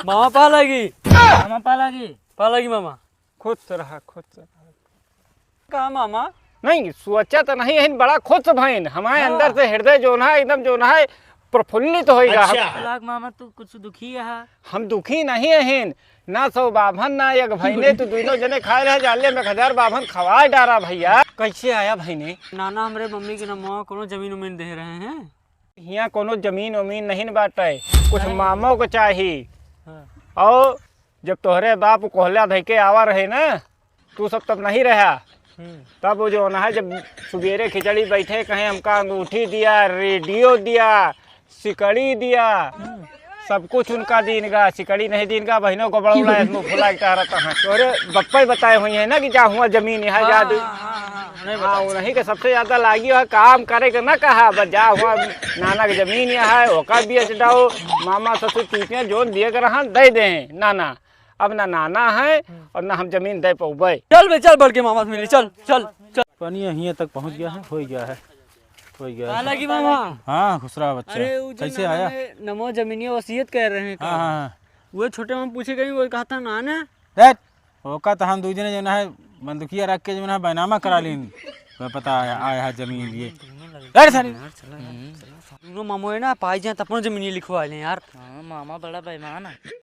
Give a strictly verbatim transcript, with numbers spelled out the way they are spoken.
मामा पा लागी। मामा पा लागी। पा लागी मामा। खुश रहा, खुश रहा। का मामा? नहीं, सोचा तो नहीं है, बड़ा खुश भइन। हमारे हाँ। अंदर से हृदय जोन है, एकदम जोन है, प्रफुल्लित होइगा। अच्छा। लाग मामा, तू कुछ दुखी है? हम दुखी नहीं हैं, ना सौ बाभन, ना एक भइने, तू दुइनो जने खाए रहे, जाले में एक हजार बाभन खवाए डारा भइया। कैसे आया भइने? नाना हमरे मम्मी के नाम कोनो जमीन उमीन दे रहे हैं। हियाँ कोनो जमीन उमीन नहीं न बाटे, कुछ नहीं। मामो को चाही। हाँ। और जब तोहरे बाप कोहला धइ के आवा रहे ना, तू सब तब नहीं रहा। हम्म। तब वो जो ना है, जब सुबेरे खिचड़ी बैठे, कहें हमका अंगूठी दिया, रेडियो दिया, सिकड़ी दिया, हम्म। सब कुछ उनका दीन गा, सिकड़ी नहीं दीन गा, बहिनों को बड़ा उड़ाए, मुंह फुला के टहरत हैं। तोरे बप्पा ही बताए हुई है ना कि जा हुआ जमीन यहाँ जा हाँ, दे। हाँ, हाँ, हाँ, नहीं हाँ, बताए। उन्हीं के सबसे ज्यादा लागी है काम करे के ना कहा, बस जा हुआ नाना के जमीन यहाँ है, ओका बेच डाओ, मामा ससुर चीजें जोन दिए के रहन दे दे नाना। अब ना नाना है हम्म। और ना हम जमीन दे पउबे। चल बे, चल बड़के मामा से मिली, चल, चल, चल। पानी हियाँ तक पहुँच गया है, हो गया है, हो गया है। हालांकि मामा, हाँ, खुश रहा बच्चा। अरे, वो जो कैसे नाना आया? में नमो जमीनिया वसीयत कर रहे हैं हाँ, का? हाँ, हाँ। वो छोटे मामा पूछे गए, वो कहा था नाना। दैट, ओका तो हम दू जने जो ना है, बंदूकिया रख के जो ना है, बैनामा करा लीन। तो पता है, आया है जमीन लिए। दैट सारी। दोनों मामो है ना, पाई जाए तो अपना जमीन लिखवा लें यार। हाँ, मामा बड़ा बेईमान है।